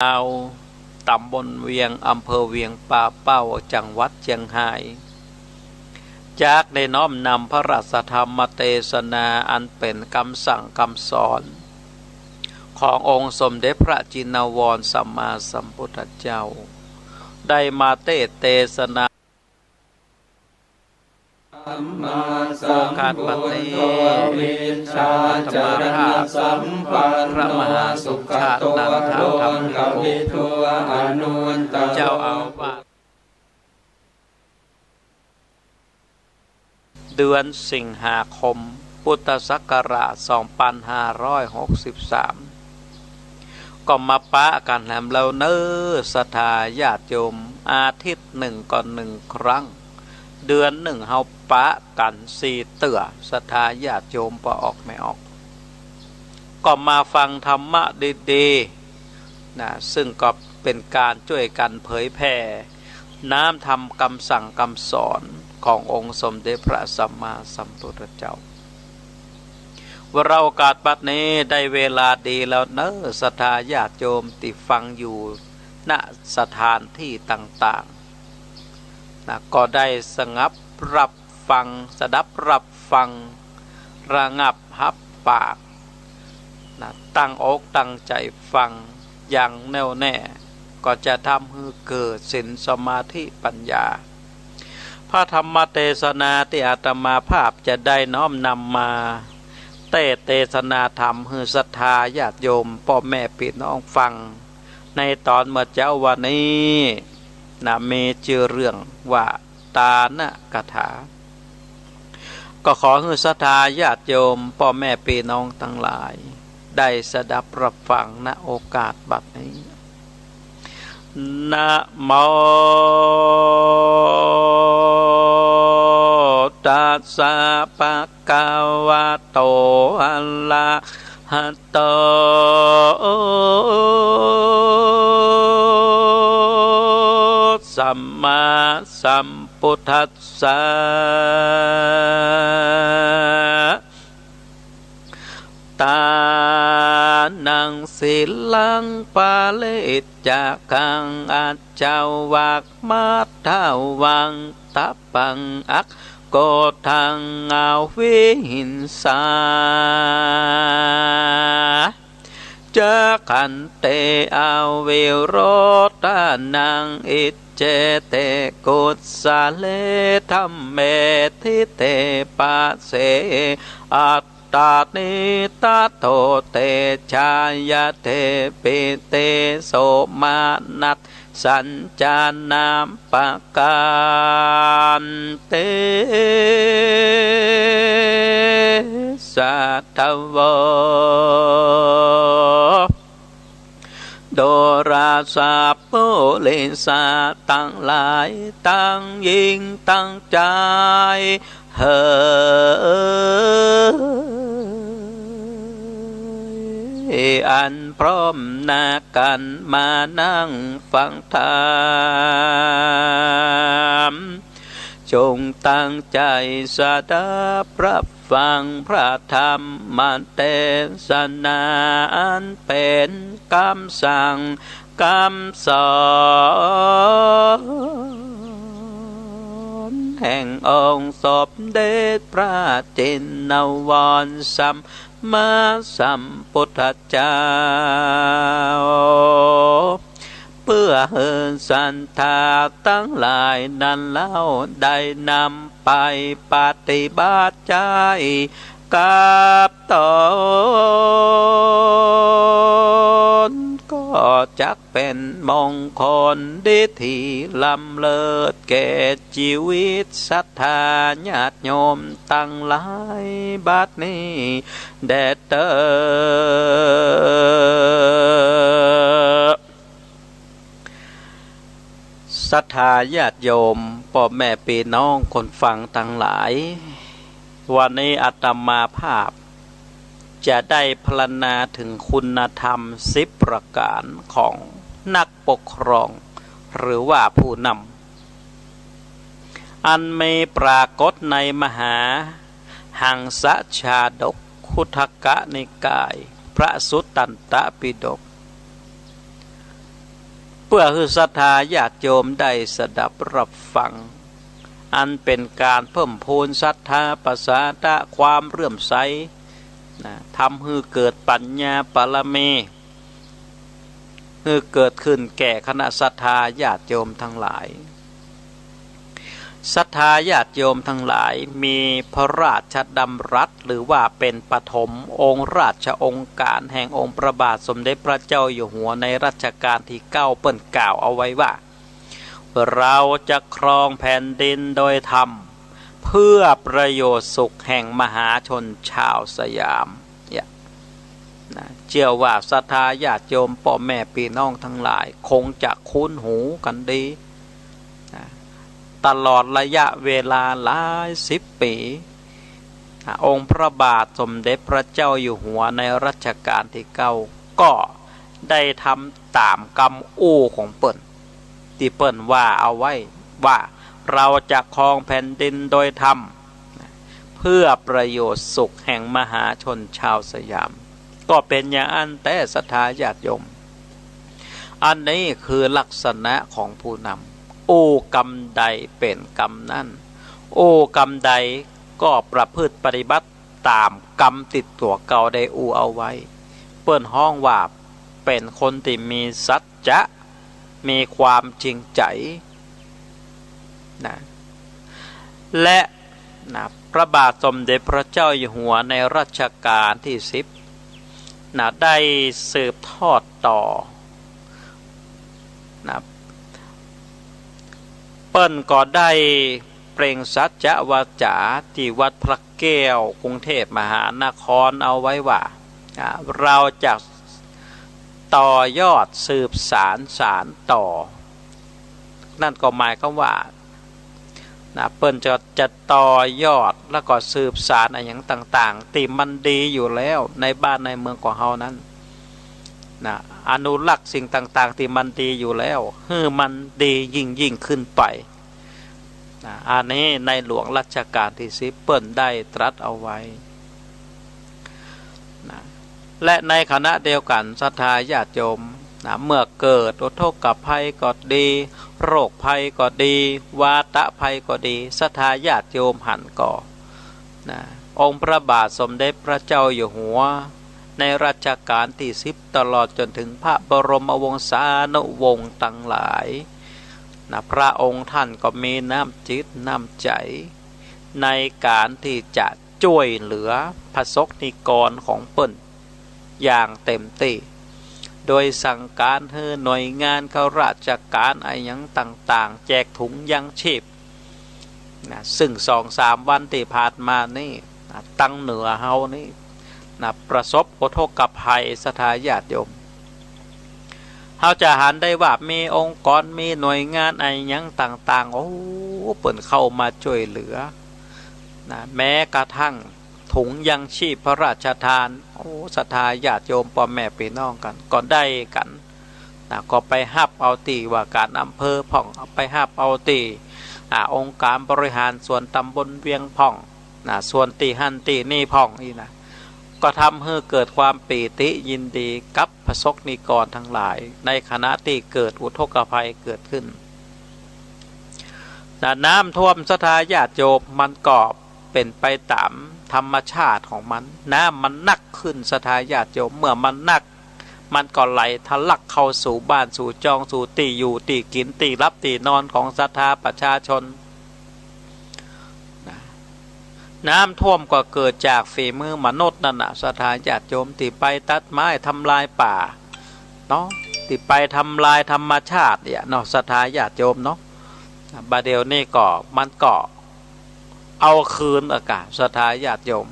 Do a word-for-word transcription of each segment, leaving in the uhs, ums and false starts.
าว ต๋ำบลเวียง อำเภอเวียงป่าเป้า จังหวัดเจียงฮาย จากได้น้อมนำพระราชธรรมเตสนาอันเป๋นกำสั่งกำสอน ขององค์สมเด็จพระจินวรสัมมาสัมพุทธเจ้า ได้มาเตสน์เตสนา โอกาสบัดนี้ อาตมาภาพ พระมหาสุชาตินันทธรรมมิโก เจ้าอาวาส เดือนสิงหาคม พุทธศักราช สองปันห้าร้อยหกสิบสาม ก็มาปะกั๋นแหมแล้วเน่อ ศรัทธาญาติโยม อาทิตย์นึ่งก็นึ่งครั้ง เดือนนึ่งเฮาปะกั๋นสี่เตื้อ ศรัทธาญาติโยม ป้อออกแม่ออก ก็มาฟังธรรมะดีๆ นะ ซึ่งก็เป๋นก๋านจ้วยกั๋นเผยแผ่ น้ำธรรมกำสั่งกำสอนขององค์สมเด็จพระสัมมาสัมพุทธเจ้า วาระโอกาสบัดนี้ได้เวลาดีแล้วเน่อ ศรัทธาญาติโยมตี้ฟังอยู่ ณ สถานตี้ต่างๆ นะ ก็ได้สงับรับฟัง สดับรับฟัง ระงับฮับปาก นะ ตั้งอกตั้งใจ๋ฟังอย่างแน่วแน่ ก็จะทำหื้อเกิดศีลสมาธิปัญญา พระธรรมเตสนาตี้อาตมาภาพจะได้น้อมนำมาเตสน์เตสนาธรรมหื้อศรัทธาญาติโยม ป้อแม่ปี้น้องฟัง ในต๋อนเมื่อเจ๊าวันนี้ นะ มีจื้อเรื่องว่า ตานกถา ก็ขอหื้อศรัทธาญาติโยม ป้อแม่ปี้น้องตังหลาย ได้สดับรับฟัง ณ โอกาสบัดนี้ นะโมตัสสะ ภะคะวะโต อะระหะโต สัมมาสัมพุทธัสสะ ตานัง สีลัง ปะริจจาคัง อัจจวัก มัตถวัง ตะปัง อักโขทัง อวิหิงสา จะขันติ อวิโรธานัง อิจเฉติ กุสะเล ธัมเม ทิเต ปะเส อัตตานิ ตะโถ เตชา ยะเถ ปิติ โสมนัสสัญจานัง ปะกาเต สะทะโว โดราสะ ปุริสะตังหลาย ตังหญิงตังจาย เหย อันพร้อมหน้ากั๋นมานั่งฟังธรรม จงตั้งใจ๋สดับรับฟังพระธรรมเตสนา อันเป๋นกำสั่งกำสอน แห่งองค์สมเด็จพระจินวรสัมมาสัมพุทธเจ้า เปื้อหื้อศรัทธาตังหลายนั้นเล่า ได้นำไปปฏิบัติใจ๊กับต๋น ก็จักเป๋นมงคลดีตี้ล้ำเลิศแก่จีวิตศรัทธาญาติโยมตังหลายบัดนี้แด่เต๊อ ศรัทธาญาติโยม ป้อแม่ปี้น้องคนฟังตังหลาย วันนี้อาตมาภาพจะได้พรรณนาเถิงคุณธรรมสิบประก๋านของนักปกครอง หรือว่าผู้นำ อันมีปรากฏในมหาหังสชาดก คุตทกนิกาย พระสุตตันตปิฎก พื่อหื้อศรัทธาญาติโยมได้สดับรับฟัง อันเป๋นก๋านเพิ่มพูนศรัทธา ปสาทะ ความเลื่อมใส นะ ทำหื้อเกิดปัญญาปารมี หื้อเกิดขึ้นแก่คณะศรัทธาญาติโยมตังหลาย ศรัทธาญาติโยมตังหลาย มีพระราชดำรัส หรือว่าเป๋นปฐมองค์ราชโองการแห่งองค์พระบาทสมเด็จพระเจ้าอยู่หัวในรัชกาลตี้เก้า เปิ้นกล่าวเอาไว้ว่า เราจะครองแผ่นดินโดยธรรม เพื่อประโยชน์สุขแห่งมหาชนชาวสยาม เนี่ย นะ เจื้อว่าศรัทธาญาติโยมป้อแม่ปี้น้องตังหลาย คงจะคุ้นหูกั๋นดี นะ ตลอดระยะเวลาหลายสิบปี๋ นะ องค์พระบาทสมเด็จพระเจ้าอยู่หัวในรัชกาลตี้เก้า ก็ได้ทำต๋ามกำอู้ของเปิ้น ตี้เปิ้นว่าเอาไว้ว่า เราจะครองแผ่นดินโดยธรรม เพื่อประโยชน์สุขแห่งมหาชนชาวสยาม ก็เป๋นอย่างอั้นแต๊ศรัทธาญาติโยม อันนี้คือลักษณะของผู้นำ อู้กำใดเป๋นกำนั้น อู้กำใดก็ประพฤติปฏิบัติต๋ามกำตี้ตั๋วเก่าได้อู้เอาไว้ เปิ้นฮ้องว่าเป๋นคนตี้มีสัจจะ มีความจริงใจ๋ นะ และ นะ พระบาทสมเด็จพระเจ้าอยู่หัวในรัชกาลตี้สิบ นะ ได้สืบทอดต่อ นะ เปิ้นก็ได้เปล่งสัจจวาจาตี้วัดพระแก้ว กรุงเทพมหานครเอาไว้ว่า อ่า เราจะต่อยอดสืบสานสานต่อ นั่นก็หมายความว่า นะ เปิ้นจะ จะต่อยอดแล้วก็สืบสานอะหยังต่างๆ ตี้มันดีอยู่แล้วในบ้านในเมืองของเฮานั้น นะ อนุรักษ์สิ่งต่างๆ ตี้มันดีอยู่แล้ว หื้อมันดียิ่งๆ ขึ้นไป นะ อันนี้ในหลวงรัชกาลตี้สิบเปิ้นได้ตรัสเอาไว้ นะ และในขณะเดียวกั๋นศรัทธาญาติโยม นะ เมื่อเกิดอุทกภัยก็ดี โรคภัยก็ดี วาตะภัยก็ดี ศรัทธาญาติโยมหันก่อ นะ องค์พระบาทสมเด็จพระเจ้าอยู่หัว ในรัชกาลตี้สิบ ตลอดจ๋นถึงพระบรมวงศานุวงศ์ตังหลาย นะ พระองค์ต้านก็มีน้ำจิตน้ำใจ๋ ในก๋านตี้จะจ้วยเหลือพระสงฆ์นิกรของเปิ้นอย่างเต็มตี้ โดยสั่งก๋านหื้อหน่วยงานข้าราชก๋านอะหยังต่างๆ แจกถุงยังชีพ นะ ซึ่งสองสามวันตี้ผ่านมานี่ นะ ตังเหนือเฮานี่ นะ ประสบอุทกภัยศรัทธาญาติโยม เฮาจะหันได้ว่ามีองค์กร มีหน่วยงานอะหยังต่างๆ โอ้ เปิ้นเข้ามาจ้วยเหลือ นะ แม้กระทั่งถุงยังชีพพระราชทาน โอ้ ศรัทธาญาติโยมป้อแม่ปี้น้องกั๋น ก็ได้กั๋น นะ ก็ไปฮับเอาตี้ว่าก๋านอำเภอพ่อง ไปฮับเอาตี้ อ่า องค์ก๋านบริหารส่วนต๋ำบลเวียงพ่อง นะ ส่วนตี้หั้นตี้นี่พ่องอี้นะ ก็ทำหื้อเกิดความปีติยินดีกับพระสงฆ์นิกรตังหลาย ในขณะตี้เกิดอุทกภัยเกิดขึ้น นะ น้ำท่วมศรัทธาญาติโยม มันก็เป๋นไปต๋ามธรรมชาติของมัน น้ำมันนักขึ้นศรัทธาญาติโยม เมื่อมันนัก มันก็ไหลทะลักเข้าสู่บ้านสู่จองสู่ตี้อยู่ตี้กิ๋นตี้หลับตี้นอนของศรัทธาประชาชน นะ น้ำท่วมก็เกิดจากฝีมือมนุษย์นั่นน่ะ ศรัทธาญาติโยม ตี้ไปตัดไม้ทำลายป่า เนาะ ตี้ไปทำลายธรรมชาติเนี่ยเนาะ ศรัทธาญาติโยมเนาะ บ่าเดี่ยวนี้ก็ มันก็เอาคืนอะก่า ศรัทธาญาติโยม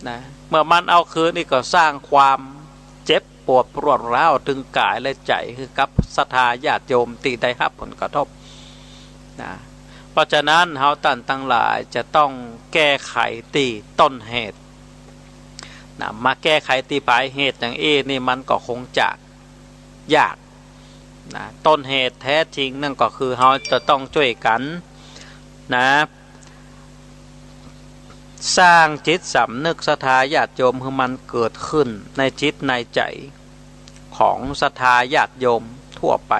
นะ เมื่อมันเอาคืนนี่ก็สร้างความเจ็บปวดรวดร้าวเถิงก๋ายและใจ๋หื้อกับศรัทธาญาติโยมตี้ได้ฮับผลกระทบ นะ เพราะฉะนั้นเฮาต้านตังหลายจะต้องแก้ไขตี้ต้นเหตุ นะ มาแก้ไขตี้ปลายเหตุอย่างอี้นี่มันก็คงจะยาก นะ ต้นเหตุแท้จริงนั่นก็คือเฮาจะต้องจ้วยกั๋น นะ สร้างจิตสำนึกศรัทธาญาติโยมหื้อมันเกิดขึ้นในจิตในใจ๋ของศรัทธาญาติโยม ทั่วไป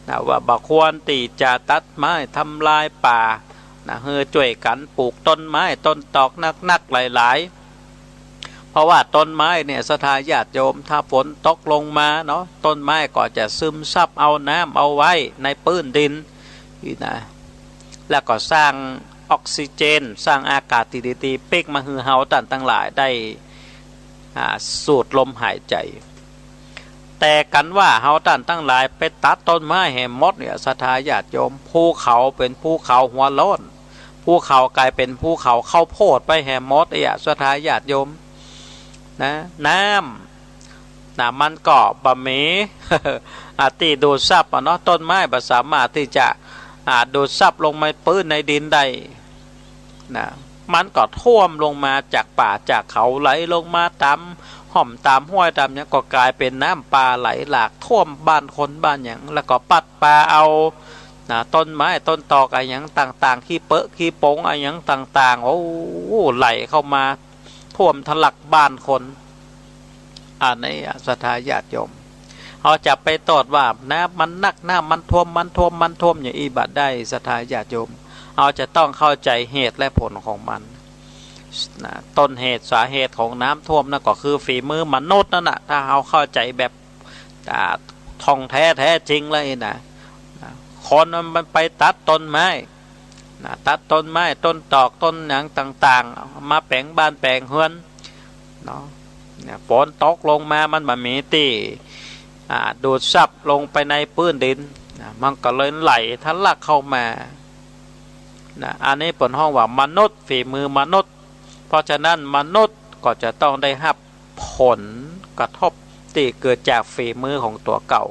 นะ ว่าบ่ควรตี้จะตัดไม้ทำลายป่านะ หื้อจ้วยกั๋นปลูกต้นไม้ต้นตอกนักๆ หลายๆ เพราะว่าต้นไม้เนี่ย ศรัทธาญาติโยม ถ้าฝนตกลงมาเนาะ ต้นไม้ก็จะซึมซับเอาน้ำเอาไว้ในปื้นดินนี่นะ แล้วก็สร้างออกซิเจน สร้างอากาศตี้ดีๆ ปิ๊กมาหื้อเฮาต้านตังหลายได้ อ่า สูดลมหายใจ๋ แต่กั๋นว่าเฮาต้านตังหลายไปตัดต้นไม้แหมหมดเนี่ย ศรัทธาญาติโยม ภูเขาเป๋นภูเขาหัวโล้น ภูเขาก๋ายเป๋นภูเขาข้าวโพดไปแหมหมดเนี่ย ศรัทธาญาติโยมนะ น้ำนะ มันก็บ่มี อ่า ตี้ดูดซับอะเนาะ ต้นไม้บ่สามารถตี้จะ อ่า ดูดซับลงมาปื้นในดินได้ นะ มันก็ท่วมลงมาจากป่าจากเขา ไหลลงมาต๋ามฮ่อมต๋ามห้วยต๋ามหยัง ก็ก๋ายเป๋นน้ำป่าไหลหลากท่วมบ้านคนบ้านหยัง แล้วก็ปัดปาเอา นะ ต้นไม้ต้นตอกอะหยังต่างๆ ขี้เปอะขี้ป๋งอะหยังต่างๆ โอ้ ไหลเข้ามาท่วมทะลักบ้านคน อันนี้อะ ศรัทธาญาติโยม เฮาจะไปโต้ษว่าน้ำมันนัก น้ำมันท่วม มันท่วม มันท่วม อย่างอี้บ่ได้ ศรัทธาญาติโยม เฮาจะต้องเข้าใจ๋เหตุและผลของมันนะ ต้นเหตุสาเหตุของน้ำท่วมนั่นก็คือฝีมือมนุษย์นั่นน่ะ ถ้าเฮาเข้าใจ๋แบบ อ่า ท่องแท้แท้จริงเลยนะ นะ คนมันไปตัดต้นไม้นะ ตัดต้นไม้ต้นตอกต้นหยังต่างๆ เอามาแป๋งบ้านแป๋งเฮือนเนาะ เนี่ย ฝนตกลงมามันบ่มีตี้ อ่า ดูดซับลงไปในปื้นดินนะ มันก็เลยไหลทะลักเข้ามานะ อันนี้เปิ้นฮ้องว่ามนุษย์ ฝีมือมนุษย์ เพราะฉะนั้นมนุษย์ก็จะต้องได้ฮับผลกระทบตี้เกิดจากฝีมือของตั๋วเก่า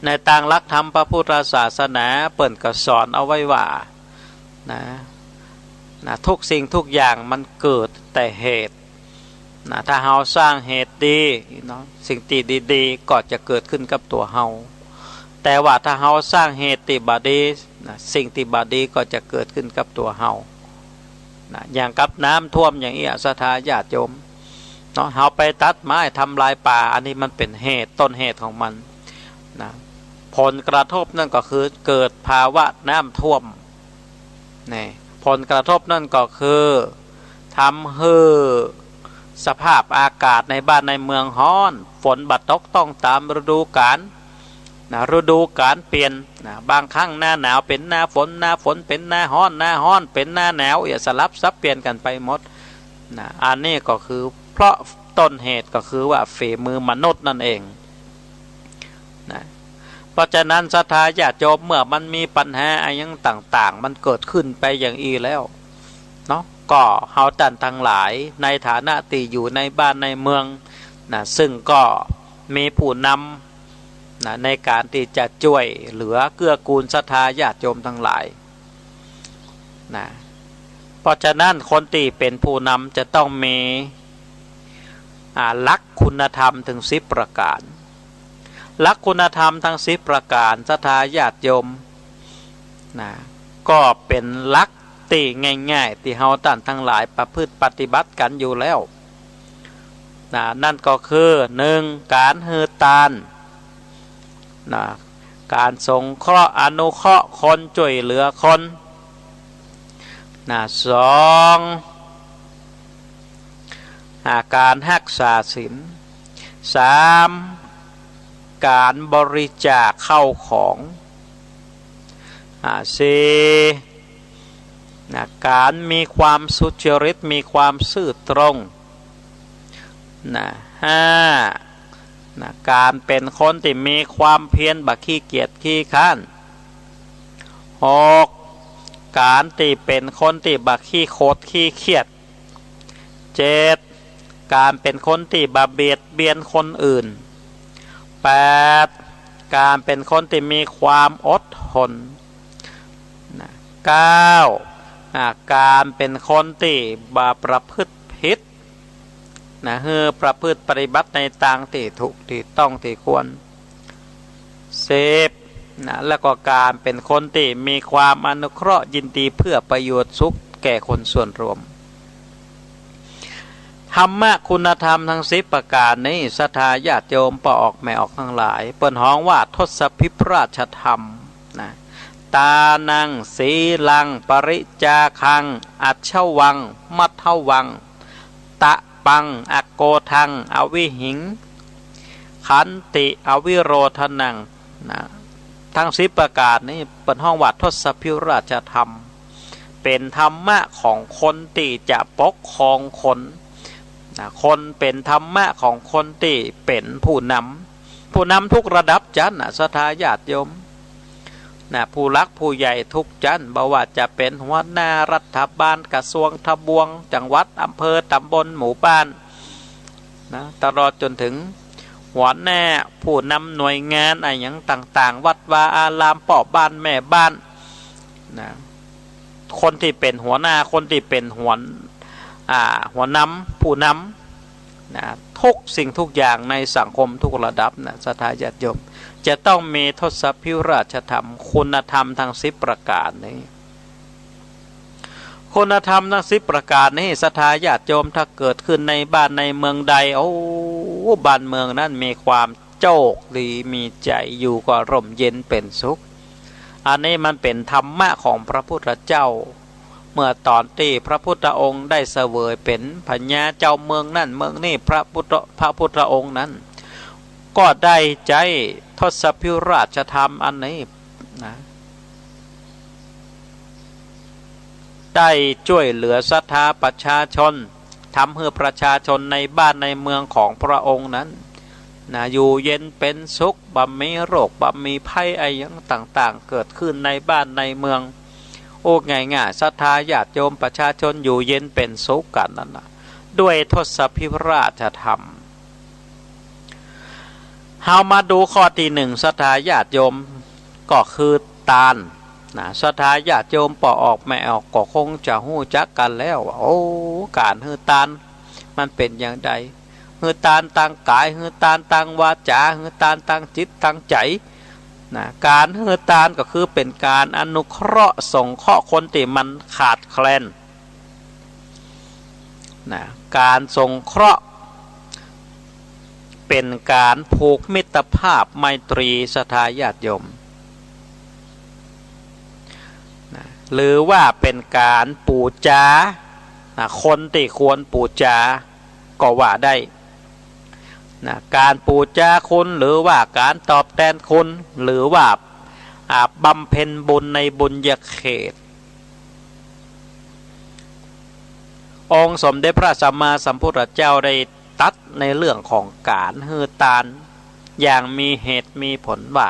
ในตางหลักธรรมพระพุทธศาสนาเปิ้นก็สอนเอาไว้ว่า นะ นะ ทุกสิ่งทุกอย่างมันเกิดแต่เหตุนะ ถ้าเฮาสร้างเหตุดีเนาะ สิ่งตี้ดีๆ ก็จะเกิดขึ้นกับตั๋วเฮา แต่ว่าถ้าเฮาสร้างเหตุตี้บ่ดีนะ สิ่งตี้บ่ดีก็จะเกิดขึ้นกับตั๋วเฮานะ อย่างกับน้ำท่วมอย่างอี้อะ ศรัทธาญาติโยมเนาะ เฮาไปตัดไม้ทำลายป่า อันนี้มันเป๋นเหตุ ต้นเหตุของมันนะ ผลกระทบนั่นก็คือเกิดภาวะน้ำท่วม นี่ ผลกระทบนั่นก็คือทำหื้อสภาพอากาศในบ้านในเมืองฮ้อน ฝนบ่ตกต้องต๋ามฤดูกาลนะ ฤดูกาลเปลี่ยนนะ บางครั้งหน้าหนาวเป๋นหน้าฝน หน้าฝนเป๋นหน้าฮ้อน หน้าฮ้อนเป๋นหน้าหนาว เนี่ย สลับสับเปลี่ยนกั๋นไปหมดนะ อันนี้ก็คือเพราะต้นเหตุก็คือว่าฝีมือมนุษย์นั่นเอง นะ เพราะฉะนั้นศรัทธาญาติโยม เมื่อมันมีปัญหาอะหยังต่างๆ มันเกิดขึ้นไปอย่างอี้แล้วเนาะ ก็เฮาต้านตังหลายในฐานะตี้อยู่ในบ้านในเมืองนะ ซึ่งก็มีผู้นำนะ ในก๋านตี้จะจ้วยเหลือเกื้อกูลศรัทธาญาติโยมตังหลายนะ เพราะฉะนั้นคนตี้เป๋นผู้นำจะต้องมี อ่า หลักคุณธรรมเถิงสิบประก๋าน หลักคุณธรรมตังสิบประก๋าน ศรัทธาญาติโยมนะ ก็เป๋นหลักตี้ง่ายๆ ตี้เฮาต้านตังหลายประพฤติปฏิบัติกั๋นอยู่แล้วนะ นั่นก็คือ หนึ่ง ก๋านหื้อตานนะ ก๋านสงเคราะห์อนุเคราะห์คน จ้วยเหลือคนนะ สอง อ่า ก๋านฮักษาศีล สาม ก๋านบริจาคข้าวของ อ่า สี่ นะ ก๋านมีความสุจริต มีความซื่อตรงนะ ห้า นะ ก๋านเป๋นคนตี้มีความเพียร บ่ขี้เกียจขี้คร้าน หก ก๋านตี้เป๋นคนตี้บ่ขี้โขดขี้เคียด เจ็ด ก๋านเป๋นคนตี้บ่เบียดเบียนคนอื่น แปด ก๋านเป๋นคนตี้มีความอดทนนะ เก้า อ่า ก๋านเป๋นคนตี้บ่ประพฤติผิดนะ หื้อประพฤติปฏิบัติในตางตี้ถูกตี้ต้องตี้ควร สิบ นะ แล้วก็ก๋านเป๋นคนตี้มีความอนุเคราะห์ยินดีเพื่อประโยชน์สุขแก่คนส่วนรวม ถ ธรรมะคุณธรรมตังสิบประก๋านนี้ ศรัทธาญาติโยมป้อออกแม่ออกตังหลาย เปิ้นฮ้องว่าทศพิราชธรรมนะ ตานัง ศีลัง ปริจจาคัง อัชวัง มัทวัง ตะปัง อโกธัง อวิหิงขันติ อวิโรธนังนะ ตังสิบประก๋านนี้เปิ้นฮ้องว่าทศพิราชธรรม เป๋นธรรมะของคนตี้จะปกครองคนนะ คน เป๋นธรรมะของคนตี้เป๋นผู้นำ ผู้นำทุกระดับจั้นนะ ศรัทธาญาติโยมนะ ผู้หลักผู้ใหญ่ทุกจั้น บ่ว่าจะเป๋นหัวหน้ารัฐบาล กระทรวงทบวง จังหวัด อำเภอ ตำบล หมู่บ้านนะ ตลอดจ๋นเถิงหัวหน้าผู้นำหน่วยงานอะหยังต่างๆ วัดวาอาราม ป้อบ้านแม่บ้านนะ คนตี้เป๋นหัวหน้า คนตี้เป๋นหัว อ่า หัวนำ ผู้นำนะ ทุกสิ่งทุกอย่างในสังคมทุกระดับนะ ศรัทธาญาติโยม จะต้องมีทศพิราชธรรม คุณธรรมตังสิบประก๋านนี้ คุณธรรมตังสิบประก๋านนี้ ศรัทธาญาติโยม ถ้าเกิดขึ้นในบ้านในเมืองใด โอ้ บ้านเมืองนั้นมีความโจคดี มีใจ๋อยู่ก็ร่มเย็นเป๋นสุข อันนี้มันเป๋นธรรมะของพระพุทธเจ้า เมื่อต๋อนตี้พระพุทธองค์ได้เสวยเป๋นพญาเจ้าเมืองนั้นเมืองนี้ พระพุทธ พระพุทธองค์นั้น ก็ได้ใจ๊ทศพิราชธรรมอันนี้นะ ได้จ้วยเหลือศรัทธาประชาชน ทำหื้อประชาชนในบ้านในเมืองของพระองค์นั้นนะ อยู่เย็นเป๋นสุข บ่มีโรค บ่มีภัยอะหยังต่างๆ เกิดขึ้นในบ้านในเมือง โอ้ ง่ายๆ ศรัทธาญาติโยมประชาชนอยู่เย็นเป๋นสุขกั๋นนั่นนะ ด้วยทศพิราชธรรม เฮามาดูข้อตี้หนึ่ง ศรัทธาญาติโยม ก็คือตานนะ ศรัทธาญาติโยมป้อออกแม่ออกก็คงจะฮู้จักกั๋นแล้วว่า โอ้ ก๋านหื้อตานมันเป๋นอย่างใด หื้อตานตางก๋าย หื้อตานตางวาจ๋า หื้อตานตางจิตตางใจ๋นะ ก๋านหื้อตานก็คือเป๋นก๋านอนุเคราะห์สงเคราะห์คนตี้มันขาดแคลน นะ ก๋านสงเคราะห์เป๋นก๋านผูกมิตรภาพไมตรี ศรัทธาญาติโยม นะ หรือว่าเป๋นก๋านปู๋จา นะ คนตี้ควรปู๋จา ก็ว่าได้ นะ ก๋านปู๋จาคุณ หรือว่าก๋านตอบแตนคุณ หรือว่า อ่า บำเพ็ญบุญในบุญญาเขต องค์สมเด็จพระสัมมาสัมพุทธเจ้าได้ตรัสในเรื่องของก๋านหื้อตานอย่างมีเหตุมีผลว่า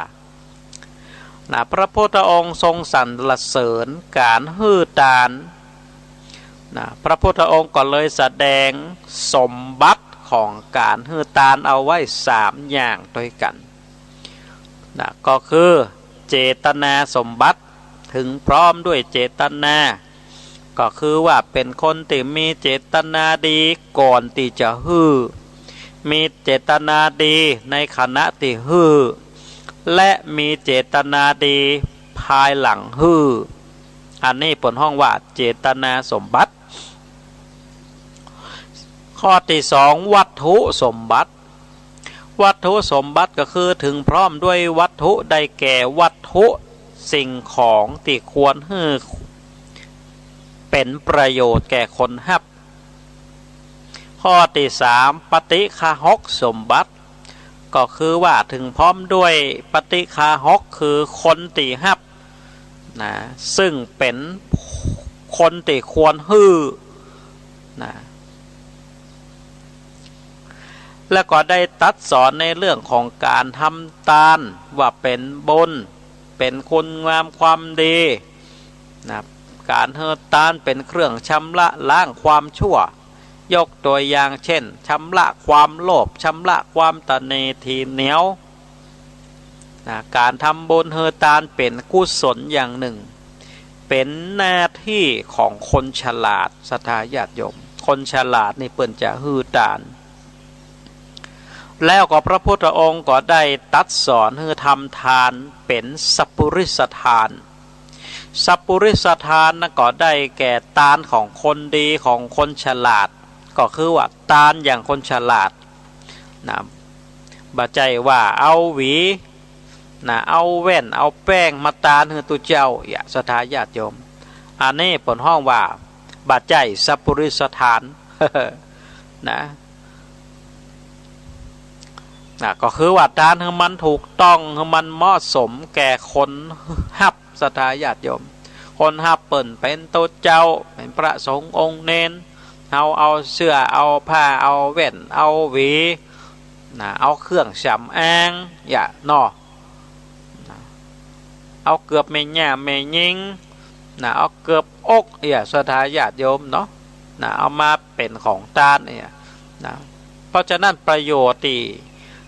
นะ พระพุทธองค์ทรงสรรเสริญก๋านหื้อตาน นะ พระพุทธองค์ก็เลยแสดงสมบัติของก๋านหื้อตานเอาไว้สามอย่างตวยกั๋น นะ ก็คือเจตนาสมบัติ ถึงพร้อมด้วยเจตนา ก็คือว่าเป๋นคนตี้มีเจตนาดีก่อนตี้จะหื้อ มีเจตนาดีในขณะตี้หื้อ และมีเจตนาดีภายหลังหื้อ อันนี้เปิ้นฮ้องว่าเจตนาสมบัติ ข้อตี้สอง วัตถุสมบัติ วัตถุสมบัติก็คือถึงพร้อมด้วยวัตถุ ได้แก่วัตถุสิ่งของตี้ควรหื้อเป๋นประโยชน์แก่คนฮับ ข้อตี้สาม ปฏิฆาหกสมบัติ ก็คือว่าถึงพร้อมด้วยปฏิฆาหก คือคนตี้ฮับ นะ ซึ่งเป๋นคนตี้ควรหื้อ นะ แล้วก็ได้ตรัสสอนในเรื่องของก๋านทำตาน ว่าเป๋นบุญ เป๋นคุณงามความดี นะ ก๋านหื้อตานเป๋นเครื่องชำระล้างความชั่ว ยกตัวอย่างเช่น ชำระความโลภ ชำระความตะเหน่อถีเหนียว นะ ก๋านทำบุญหื้อตานเป๋นกุศลอย่างนึ่ง เป๋นหน้าตี้ของคนฉลาด ศรัทธาญาติโยม คนฉลาดนี่เปิ้นจะหื้อตาน แล้วก็พระพุทธองค์ก็ได้ตรัสสอนหื้อทำตานเป๋นสัปปุริสตาน สัปปุริสตานนั้นก็ได้แก่ตานของคนดี ของคนฉลาด ก็คือว่าตานอย่างคนฉลาดนะ บ่ใจ้ว่าเอาหวีนะ เอาแว่น เอาแป้งมาตานหื้อตุ๊เจ้า อย่า ศรัทธาญาติโยม อันนี้เปิ้นฮ้องว่าบ่ใจ้สัปปุริสถาน นะ นะ ก็คือว่าตานหื้อมันถูกต้อง หื้อมันเหมาะสมแก่คนฮับ ศรัทธาญาติโยม คนฮับเปิ้นเป๋นตุ๊เจ้า เป๋นพระสงฆ์องค์เณร เฮาเอาเสื้อ เอาผ้า เอาแว่น เอาหวี นะ เอาเครื่องสำอาง อย่าเนาะ นะ เอาเกือบแม่ย่าแม่ญิง นะ เอาเกือบอก อย่า ศรัทธาญาติโยมเนาะ นะ เอามาเป๋นของตาน เนี่ย นะ เพราะฉะนั้นประโยชน์ตี้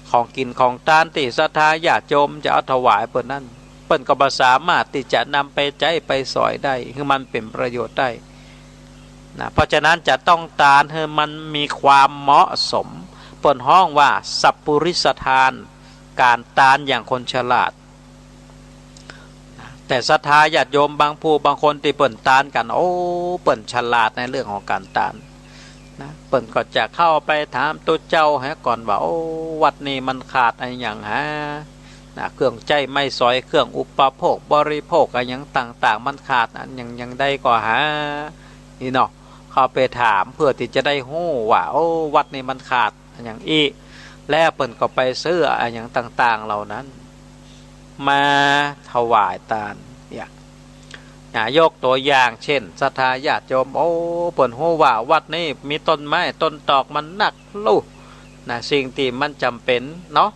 ของกิ๋นของตานตี้ศรัทธาญาติโยมจะเอาถวายเปิ้นนั้น เปิ้นก็บ่สามารถตี้จะนำไปใจ๊ไปสอยได้ หื้อมันเป๋นประโยชน์ได้ นะ เพราะฉะนั้นจะต้องตานหื้อมันมีความเหมาะสม เปิ้นฮ้องว่าสัปปุริสทาน ก๋านตานอย่างคนฉลาด นะ แต่ศรัทธาญาติโยมบางผู้บางคนตี้เปิ้นตานกั๋น โอ้ เปิ้นฉลาดในเรื่องของก๋านตาน นะ เปิ้นก็จะเข้าไปถามตุ๊เจ้าหาก่อนว่า โอ้ วัดนี้มันขาดอะหยังหา นะ เครื่องใจ๊ไม้สอย เครื่องอุปโภคบริโภคอะหยังต่างๆ มันขาดอะหยัง หยังใดก็หา นี่เนาะ เข้าไปถามเพื่อตี้จะได้ฮู้ว่า โอ้ วัดนี้มันขาดอะหยังอี้ แล้วเปิ้นก็ไปซื้ออะหยังต่างๆ เหล่านั้น มาถวายตาน เนี่ย นะ ยกตั๋วอย่างเช่น ศรัทธาญาติโยม โอ้ เปิ้นฮู้ว่าวัดนี้มีต้นไม้ต้นตอกมันนัก ลู้ นะ สิ่งตี้มันจ๋ำเป๋นเนาะ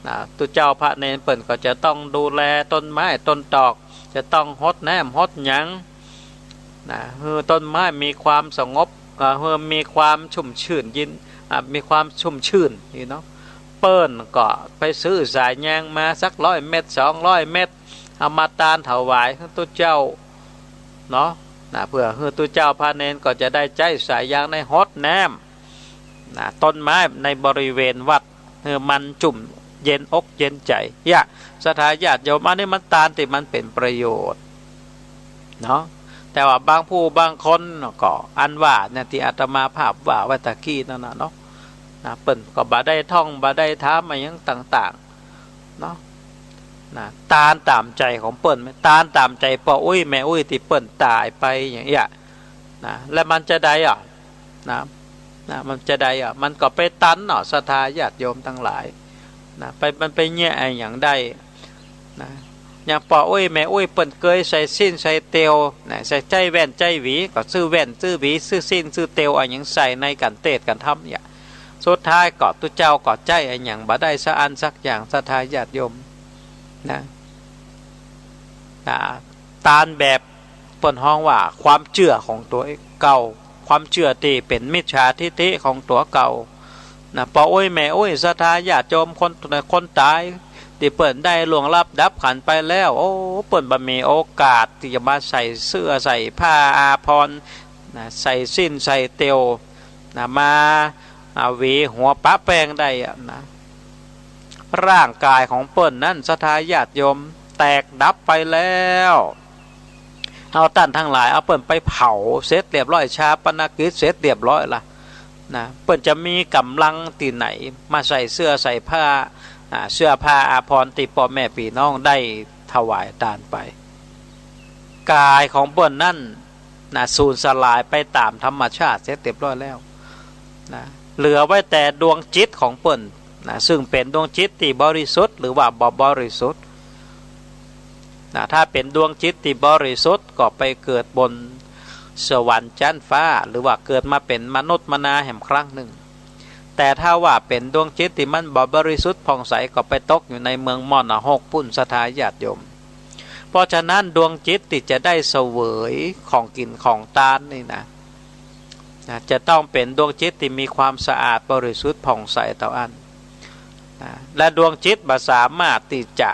นะ ตุ๊เจ้าพระเณรเปิ้นก็จะต้องดูแลต้นไม้ต้นตอก จะต้องฮดน้ำฮดหยัง นะ หื้อต้นไม้มีความสงบ เอ่อ หื้อมีความชุ่มชื่นยิน อ่า มีความชุ่มชื่น นี่เนาะ เปิ้นก็ไปซื้อสายยางมาสักร้อยเม็ด สองร้อยเม็ด เอามาตานถวายหื้อตุ๊เจ้าเนาะ นะ เพื่อหื้อตุ๊เจ้าพระเณรก็จะได้ใจ๊สายยางในฮดน้ำ นะ ต้นไม้ในบริเวณวัด หื้อมันจุ่มเย็นอกเย็นใจ๋ อย่า ศรัทธาญาติโยม อันนี้มันตานตี้มันเป๋นประโยชน์เนาะ แต่ว่าบางผู้บางคนก็อันว่าเนี่ย ตี้อาตมาภาพว่าไว้ตะกี้นั่นน่ะเนาะ นะ เปิ้นก็บ่ได้ท่องบ่ได้ถามอะหยังต่างๆ เนาะ นะ ตานต๋ามใจ๋ของเปิ้น ตานต๋ามใจ๋ป้ออุ๊ยแม่อุ๊ยตี้เปิ้นต๋ายไปอย่างเอี้ย นะ แล้วมันจะใดอ่ะ นะ นะ มันจะใดอ่ะ มันก็ไปตันเนาะ ศรัทธาญาติโยมตังหลาย นะ ไป มันไปเยียะอะหยังได้ นะ อย่างป้ออุ๊ยแม่อุ๊ยเปิ้นเกยใส่สิ้นใส่เตียว นะ ใส่ ใจ๊แว่นใจ๊หวี ก็ซื้อแว่นซื้อหวี ซื้อสิ้นซื้อเตียวอะหยังใส่ในกั๋นเตศน์กั๋นธรรมเนี่ย สุดท้ายก็ตุ๊เจ้าก็ใจ๊อะหยังบ่ได้สักอันสักอย่าง ศรัทธาญาติโยม นะ นะ ตานแบบเปิ้นฮ้องว่าความเจื้อของตั๋วเก่า ความเจื้อตี้เป๋นมิจฉาทิฏฐิของตั๋วเก่า นะ ป้ออุ๊ยแม่อุ๊ย ศรัทธาญาติโยม คน คนต๋ายตี้เปิ้นได้ล่วงลับดับขันธ์ไปแล้ว โอ้ เปิ้นบ่มีโอกาสตี้จะมาใส่เสื้อใส่ผ้าอาภรณ์ นะ ใส่สิ้นใส่เตียว นะ มา อ่า หวีหัวปะแป้งได้อะนะ ร่างกายของเปิ้นนั้น ศรัทธาญาติโยม แตกดับไปแล้ว เอาต้านตังหลาย เอาเปิ้นไปเผาเสร็จเรียบร้อย ฌาปนกิจเสร็จเรียบร้อยละ นะ เปิ้นจะมีก๋ำลังตี้ไหนมาใส่เสื้อใส่ผ้า อ่า เสื้อผ้าอาภรณ์ตี้ป้อแม่ปี้น้องได้ถวายตานไป กายของเปิ้นนั้น นะ สูญสลายไปต๋ามธรรมชาติเสร็จเรียบร้อยแล้ว นะ เหลือไว้แต่ดวงจิตของเปิ้น นะ ซึ่งเป๋นดวงจิตตี้บริสุทธิ์หรือว่าบ่บริสุทธิ์ นะ ถ้าเป๋นดวงจิตตี้บริสุทธิ์ก็ไปเกิดบนสวรรค์จั๊นฟ้า หรือว่าเกิดมาเป๋นมนุษย์มนาแหมครั้งนึ่ง แต่ถ้าว่าเป๋นดวงจิตตี้มันบ่บริสุทธิ์ผ่องใสก็ไปตกอยู่ในเมืองมรณะฮกปุ้น ศรัทธาญาติโยม เพราะฉะนั้นดวงจิตตี้จะได้เสวยของกิ๋นของตานนี่นะ นะ จะต้องเป๋นดวงจิตตี้มีความสะอาดบริสุทธิ์ผ่องใสเต้าอั้น นะ และดวงจิตบ่สามารถตี้จะ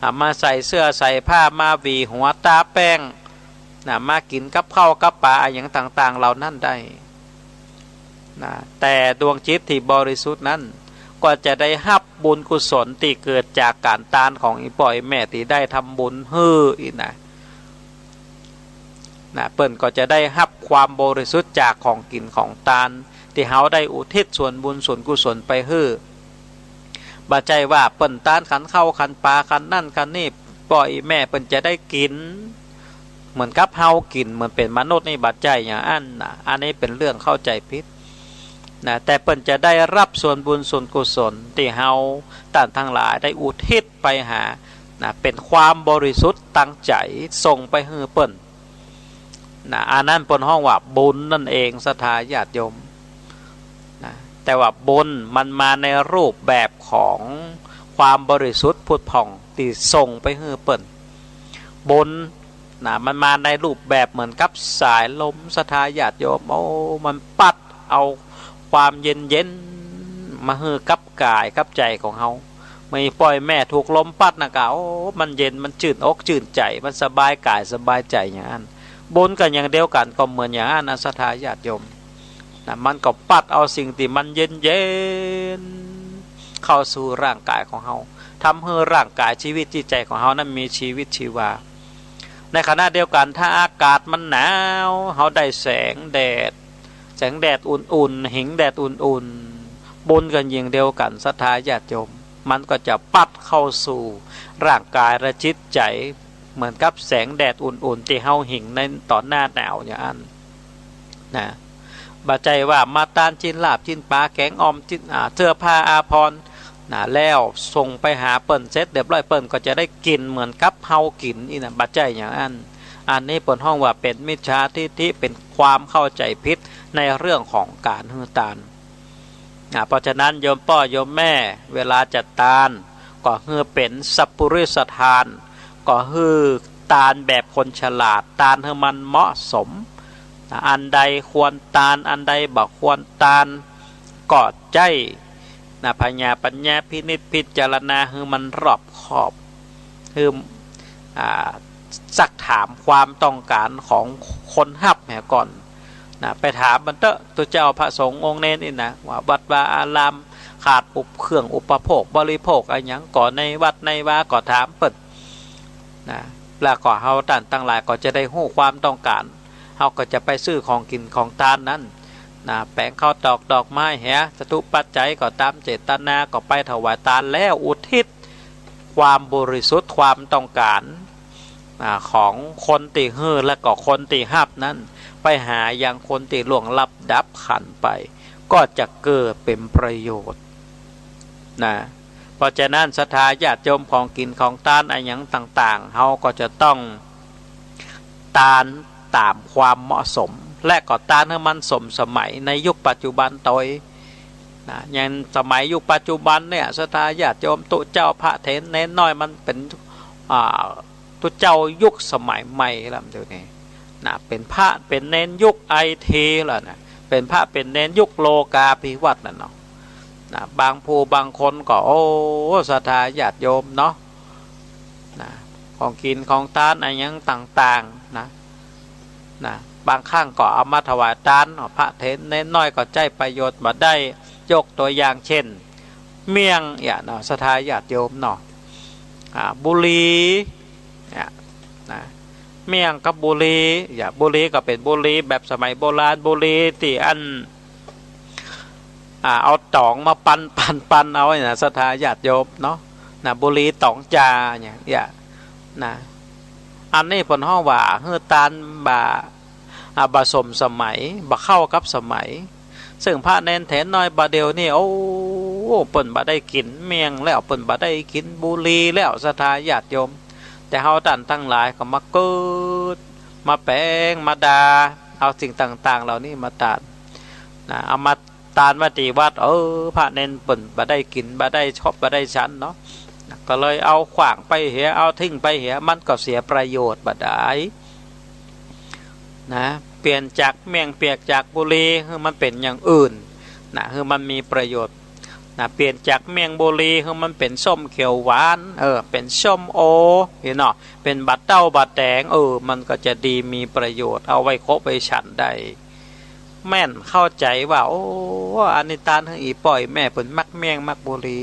อ่ะ มาใส่เสื้อใส่ผ้า มาหวีหัวตาแป้ง นะ มากิ๋นกับข้าวกับป๋าอะหยังต่างๆ เหล่านั้นได้ นะ แต่ดวงจิตตี้บริสุทธิ์นั้น ก็จะได้ฮับบุญกุศลตี้เกิดจากก๋านตานของอี่ป้ออี่แม่ตี้ได้ทำบุญหื้ออี้นะ นะ เปิ้นก็จะได้ฮับความบริสุทธิ์จากของกิ๋นของตาน ตี้เฮาได้อุทิศส่วนบุญส่วนกุศลไปหื้อ บ่ใจ้ว่าเปิ้นตานขันข้าวขันป๋าขันนั้นขันนี้ ป้ออี่แม่เปิ้นจะได้กิ๋น เหมือนกับเฮากิ๋น เหมือนเป๋นมนุษย์นี่ บ่ใจ้อย่างอั้นนะ อันนี้เป๋นเรื่องเข้าใจ๋ผิดนะ แต่เปิ้นจะได้ฮับส่วนบุญส่วนกุศลตี้เฮาต้านตังหลายได้อุทิศไปหานะ เป๋นความบริสุทธิ์ตังใจ๋ส่งไปหื้อเปิ้น นะ อันนั้นเปิ้นฮ้องว่าบุญนั่นเอง ศรัทธาญาติโยม นะ แต่ว่าบุญมันมาในรูปแบบของความบริสุทธิ์ผุดผ่องตี้ส่งไปหื้อเปิ้น บุญนะ มันมาในรูปแบบเหมือนกับสายลม ศรัทธาญาติโยม โอ้ มันปั๊ดเอาความเย็นๆ มาหื้อกับก๋ายกับใจ๋ของเฮา เมื่อป้ออี่แม่ถูกลมปั๊ดนะก็ โอ้ มันเย็น มันจื้นอกจื้นใจ๋ มันสบายก๋ายสบายใจ๋อย่างอั้น บุญก็อย่างเดียวกั๋น ก็เหมือนอย่างอั้นนะ ศรัทธาญาติโยม นะ มันก็ปั๊ดเอาสิ่งตี้มันเย็นๆ เข้าสู่ร่างก๋ายของเฮา ทำหื้อร่างก๋าย ชีวิตจิตใจ๋ของเฮานั้นมีชีวิตชีวา ในขณะเดียวกั๋น ถ้าอากาศมันหนาว เฮาได้แสงแดด แสงแดดอุ่นๆ หิงแดดอุ่นๆ บุญก็อย่างเดียวกั๋น ศรัทธาญาติโยม มันก็จะปั๊ดเข้าสู่ร่างก๋ายและจิตใจ๋ เหมือนกับแสงแดดอุ่นๆ ตี้เฮาหิงในต๋อนหน้าหนาวอย่างอั้นนะ บ่ใจ้ว่ามาตานจิ๊นลาบจิ๊นป๋าแก๋งอ่อมจิ๊น อ่า เสื้อผ้าอาภรณ์นะ แล้วส่งไปหาเปิ้นเสร็จเรียบร้อย เปิ้นก็จะได้กิ๋นเหมือนกับเฮากิ๋นอี้นะ บ่ใจ้อย่างอั้น อันนี้เปิ้นฮ้องว่าเป๋นมิจฉาทิฏฐิ เป๋นความเข้าใจ๋ผิดในเรื่องของก๋านหื้อตาน อ่า เพราะฉะนั้นโยมป้อโยมแม่ เวลาจะตาน ก็หื้อเป๋นสัปปุริสตาน ก็หื้อตานแบบคนฉลาด ตานหื้อมันเหมาะสม อ่า อันใดควรตาน อันใดบ่ควรตาน ก็ใจ๊นะ พญาปัญญาพินิจพิจารณาหื้อมันรอบคอบ หื้อ อ่า ซักถามความต้องก๋านของคนฮับเหียก่อนนะ ไปถามมันเต๊อะ ตุ๊เจ้าพระสงฆ์องค์เณรนี่นะ ว่าวัดวาอารามขาดอุป เครื่องอุปโภคบริโภคอะหยังก่อ ในวัดในวาก็ถามเปิ้นนะ แล้วก็เฮาต้านตังหลายก็จะได้ฮู้ความต้องก๋าน เฮาก็จะไปซื้อของกิ๋นของตานนั้นนะ แป๋งข้าวตอกดอกไม้เหีย จตุปัจจัยก็ต๋ามเจตนา ก็ไปถวายตานแล้วอุทิศความบริสุทธิ์ ความต้องก๋าน อ่า ของคนตี้หื้อและก็คนตี้ฮับนั้น ไปหายังคนตี้ล่วงลับดับขันธ์ไป ก็จะเกิดเป๋นประโยชน์นะ เพราะฉะนั้นศรัทธาญาติโยม ของกิ๋นของตานอะหยังต่างๆ เฮาก็จะต้องตานต๋ามความเหมาะสม และก็ตานหื้อมันสมสมัยในยุคปัจจุบันโตยนะ อย่างสมัยยุคปัจจุบันเนี่ย ศรัทธาญาติโยม ตุ๊เจ้าพระเถรเณรน้อย มันเป๋น อ่า ตุ๊เจ้ายุคสมัยใหม่แล้วเดี๋ยวนี้นะ เป๋นพระเป๋นเณรยุคไอทีแล้วนะ เป๋นพระเป๋นเณรยุคโลกาภิวัตน์น่ะเนาะนะ บางผู้บางคนก็ โอ้ ศรัทธาญาติโยมเนาะนะ ของกิ๋นของตานอะหยังต่างๆ นะ นะ บางครั้งก็เอามาถวายตานเนาะ พระเถรเณรน้อยก็ใจ๊ประโยชน์บ่ได้ ยกตั๋วอย่างเจ้น เมี่ยง เหียเนาะ ศรัทธาญาติโยมเนาะ อ่า บุหรี่ เนี่ยนะ เมี่ยงกับบุหรี่ เหีย บุหรี่ก็เป๋นบุหรี่แบบสมัยโบราณ บุหรี่ตี้อั้น อ่า เอาต๋องมาปั่น ปั่น ปั่นเอาเนี่ยนะ ศรัทธาญาติโยมเนาะนะ บุหรี่ต๋องจ่าเนี่ย เหียนะ อันนี้เปิ้นฮ้องว่าหื้อตานบ่า อ่า บ่สมสมัย บ่เข้ากับสมัย ซึ่งพระเณรเถรน้อยบ่าเดี่ยวนี้ โอ้ เปิ้นบ่ได้กิ๋นเมี่ยงแล้ว เปิ้นบ่ได้กิ๋นบุหรี่แล้ว ศรัทธาญาติโยม แต่เฮาต้านตังหลายก็มาเกิด มาแป๋ง มาด่า เอาสิ่งต่างๆ เหล่านี้มาตานนะ เอามาตานไว้ตี้วัด เออ พระเณรเปิ้นบ่ได้กิ๋น บ่ได้ชอบ บ่ได้ฉันเนาะนะ ก็เลยเอาขว้างไปเหีย เอาทิ้งไปเหีย มันก็เสียประโยชน์บ่ดาย นะ เปลี่ยนจากเมี่ยง เปลี่ยนจากบุหรี่ หื้อมันเป๋นอย่างอื่นนะ หื้อมันมีประโยชน์นะ เปลี่ยนจากเมี่ยงบุหรี่ หื้อมันเป๋นส้มเขียวหวาน เออ เป๋นส้มโอ เหียเนาะ เป๋นบ่าเต้าบ่าแต๋ง เออ มันก็จะดีมีประโยชน์ เอาไว้คบไว้ฉันได้ แม่นเข้าใจ๋ว่า โอ้ อันนี้ตานหื้ออี่ป้ออี่แม่เปิ้นมักเมี่ยงมักบุหรี่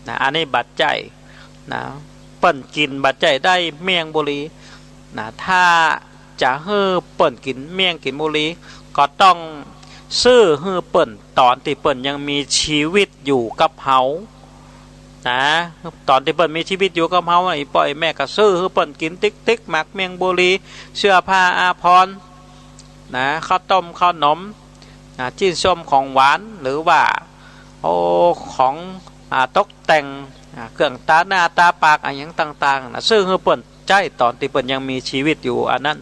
นะ อันนี้บ่ใจ้นะ เปิ้นกิ๋นบ่ใจ้ได้เมี่ยงบุหรี่นะ ถ้า จะหื้อเปิ้นกิ๋นเมี่ยงกิ๋นบุหรี่ ก็ต้องซื้อหื้อเปิ้นต๋อนตี้เปิ้นยังมีจีวิตอยู่กับเฮา นะ ต๋อนตี้เปิ้นมีจีวิตอยู่กับเฮา อีป้ออีแม่ก็ซื้อหื้อเปิ้นกิ๋นติ๊กๆ หมากเมี่ยงบุหรี่ เสื้อผ้าอาภรณ์ นะ ข้าวต้มข้าวหนม นะ จิ๊นส้มของหวาน หรือว่า โอ้ ของ อ่า ตกแต่ง อ่า เครื่องตาหน้าตาปากอะหยังต่างๆ นะ ซื้อหื้อเปิ้นใจ๊ต๋อนตี้เปิ้นยังมีจีวิตอยู่อันนั้น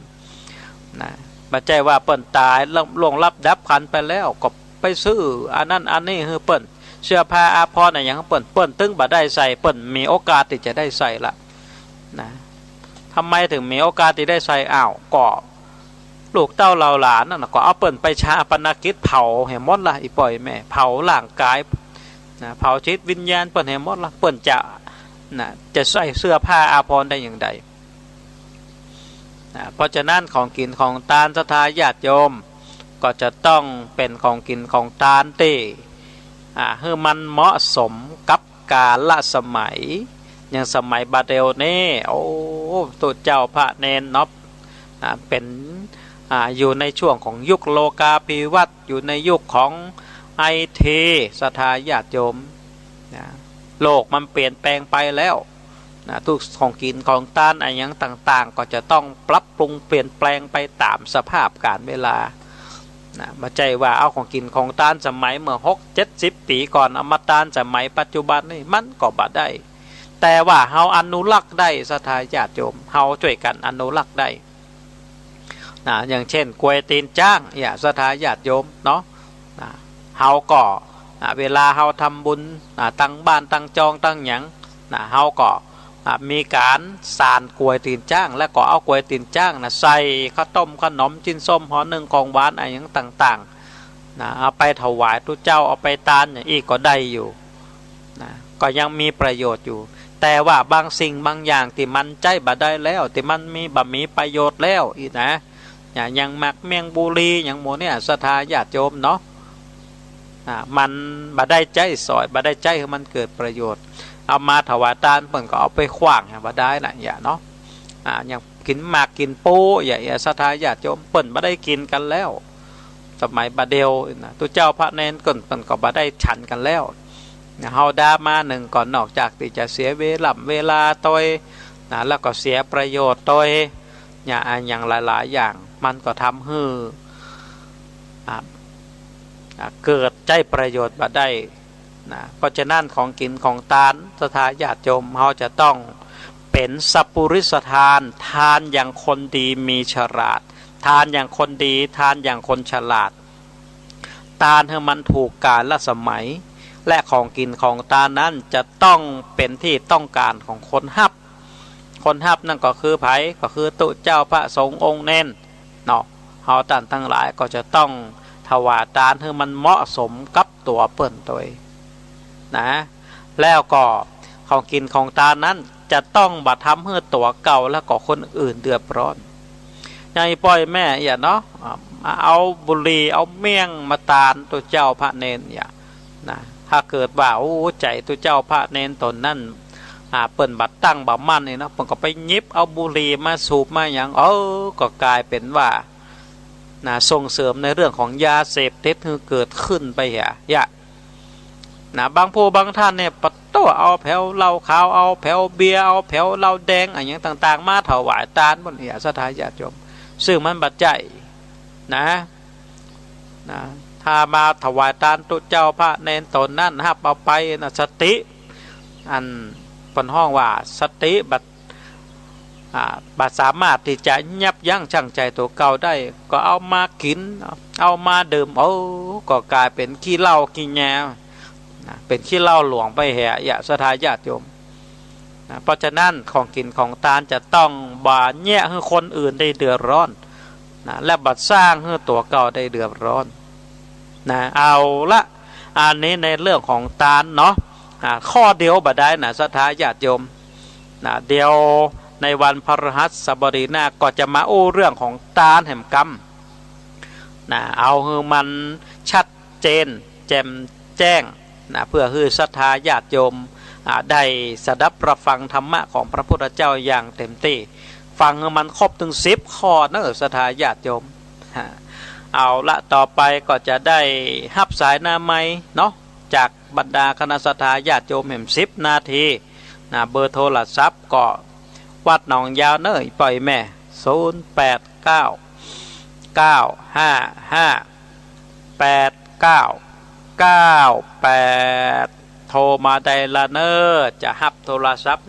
นะ บ่ใจ้ว่าเปิ้นต๋ายล่วงลับดับขันธ์ไปแล้ว ก็ไปซื้ออันนั้นอันนี้หื้อเปิ้น เสื้อผ้าอาภรณ์อะหยังเปิ้น เปิ้นตึงบ่ได้ใส่ เปิ้นมีโอกาสตี้จะได้ใส่ละ นะ ทำไมถึงมีโอกาสตี้ได้ใส่ อ้าว ก็ลูกเต้าเหล่าหลานนั่นน่ะ ก็เอาเปิ้นไปฌาปนกิจ เผาหื้อหมดละ อีป้ออีแม่ เผาร่างกาย นะ เผาจิตวิญญาณเปิ้นหื้อหมดละ เปิ้นจะ นะ จะใส่เสื้อผ้าอาภรณ์ได้อย่างใด นะ เพราะฉะนั้นของกิ๋นของตานศรัทธาญาติโยม ก็จะต้องเป๋นของกิ๋นของตานตี้ อ่า หื้อมันเหมาะสมกับกาลสมัย อย่างสมัยบ่าเดี่ยวนี้ โอ้ ตุ๊เจ้าพระเณรเนาะ อ่า เป๋น อ่า อยู่ในช่วงของยุคโลกาภิวัตน์ อยู่ในยุคของไอที ศรัทธาญาติโยม นะ โลกมันเปลี่ยนแปลงไปแล้ว นะ ทุกของกิ๋นของตานอะหยังต่างๆ ก็จะต้องปรับปรุงเปลี่ยนแปลงไปต๋ามสภาพก๋าลเวลา นะ บ่ใจ้ว่าเอาของกิ๋นของตานสมัยเมื่อหกเจ็ดสิบปี๋ก่อน เอามาตานสมัยปัจจุบันนี่ มันก็บ่ได้ แต่ว่าเฮาอนุรักษ์ได้ ศรัทธาญาติโยม เฮาจ้วยกั๋นอนุรักษ์ได้ นะ อย่างเช่น กวยตี๋นจ๊าง เนี่ย ศรัทธาญาติโยมเนาะ นะ เฮาก็ นะ เวลาเฮาทำบุญ นะ ตังบ้านตังจองตังหยัง นะ เฮาก็ นะ มีก๋านสานกวยตี๋นจ๊าง แล้วก็เอากวยตี๋นจ๊างนะ ใส่ข้าวต้มข้าวหนม จิ๊นส้ม ห่อนึ่ง ของหวานอะหยังต่างๆ นะ เอาไปถวายตุ๊เจ้า เอาไปตานอย่างอี้ก็ได้อยู่ นะ ก็ยังมีประโยชน์อยู่ แต่ว่าบางสิ่งบางอย่างตี้มันใจ๊บ่ได้แล้ว ตี้มันมี บ่มีประโยชน์แล้วอี้นะ อย่าง อย่างหมากเมี่ยงบุหรี่ อย่างหมู่เนี่ย ศรัทธาญาติโยมเนาะ อ่า มันบ่ได้ใจ๊สอย บ่ได้ใจ๊หื้อมันเกิดประโยชน์ เอามาถวายตาน เปิ้นก็เอาไปขว้าง บ่ได้นะ อย่าเนาะ อ่า อย่างกิ๋นหมากกิ๋นปู อย่า อย่า ศรัทธาญาติโยม เปิ้นบ่ได้กิ๋นกั๋นแล้ว สมัยบ่าเดี่ยวนะ ตุ๊เจ้าพระเณรเปิ้น เปิ้นก็บ่ได้ฉันกั๋นแล้ว นะ เฮาดามานึ่งก็นอกจากตี้จะเสียเวล่ำเวลาตวย นะ แล้วก็เสียประโยชน์ตวย เนี่ย อะหยังหลายๆ อย่าง มันก็ทำหื้อ อ่า อ่า เกิดใจ๊ประโยชน์บ่ได้ นะ เพราะฉะนั้นของกิ๋นของตาน ศรัทธาญาติโยม เฮาจะต้องเป๋นสัปปุริสทาน ทานอย่างคนดีมีฉลาด ทานอย่างคนดี ทานอย่างคนฉลาด ตานหื้อมันถูกกาลสมัย และของกิ๋นของตานนั้นจะต้องเป๋นตี้ต้องก๋านของคนฮับ คนฮับนั่นก็คือใผ ก็คือตุ๊เจ้าพระสงฆ์องค์เณรเนาะ เฮาต้านตังหลายก็จะต้องถวายตานหื้อมันเหมาะสมกับตั๋วเปิ้นตวย นะ แล้วก็ของกิ๋นของตานนั้นจะต้องบ่ทำหื้อตั๋วเก่า แล้วก็คนอื่นเดือดร้อน อย่างอีป้ออีแม่เนี่ยเนาะ อ่า เอาบุหรี่เอาเมี่ยงมาตานตุ๊เจ้าพระเณรเนี่ย นะ ถ้าเกิดว่า โอ้ ใจ๋ตุ๊เจ้าพระเณรต๋นนั้น อ่า เปิ้นบ่ตั้งบ่มั่นนี่เนาะ เปิ้นก็ไปหยิบเอาบุหรี่มาสูบมาหยัง เออ ก็ก๋ายเป๋นว่า นะ ส่งเสริมในเรื่องของยาเสพติดหื้อเกิดขึ้นไปเหีย อย่า นะ บางผู้บางต้านเนี่ย ปะโต้ เอาแผวเหล้าขาว เอาแผวเบียร์ เอาแผวเหล้าแดง อะหยังต่างๆ มาถวายตานหมดเนี่ย ศรัทธาญาติโยม ซึ่งมันบ่ใจ้ นะ นะ ถ้ามาถวายตานตุ๊เจ้าพระเณรต๋นนั้น ฮับเอาไปนะ สติ อันเปิ้นฮ้องว่าสติบ่ อ่า บ่สามารถตี้จะยับยั้งชั่งใจตั๋วเก่าได้ ก็เอามากิ๋น เอามาดื่ม โอ้ ก็ก๋ายเป๋นขี้เหล้าขี้แง นะ เป๋นขี้เหล้าหลวงไปเหีย อย่า ศรัทธาญาติโยม นะ เพราะฉะนั้นของกิ๋นของตานจะต้องบ่เยียะหื้อคนอื่นได้เดือดร้อน นะ และบ่สร้างหื้อตั๋วเก่าได้เดือดร้อน นะ เอาละ อันนี้ในเรื่องของตานเนาะ อ่า ข้อเดียวบ่ได้นะ ศรัทธาญาติโยม นะ เดี๋ยวในวันพฤหัสบดีหน้าก็จะมาอู้เรื่องของตานแหมกำ นะ เอาหื้อมันชัดเจนแจ่มแจ้ง นะ เพื่อหื้อศรัทธาญาติโยม อ่า ได้สดับรับฟังธรรมะของพระพุทธเจ้าอย่างเต็มตี้ ฝ ปังหื้อมันครบเถิงสิบข้อเน่อ ศรัทธาญาติโยม ฮะ เอาละ ต่อไปก็จะได้ฮับสายหน้าไมค์เนาะ จากบรรดาคณะศรัทธาญาติโยมแหมสิบนาทีนะ เบอร์โทรศัพท์ก็วัดหนองยาวเน่อ ป้อแม่ ศูนย์แปดเก้า เก้าห้าห้า แปดเก้าเก้าแปด โทรมาได้ละเน่อ จะฮับโทรศัพท์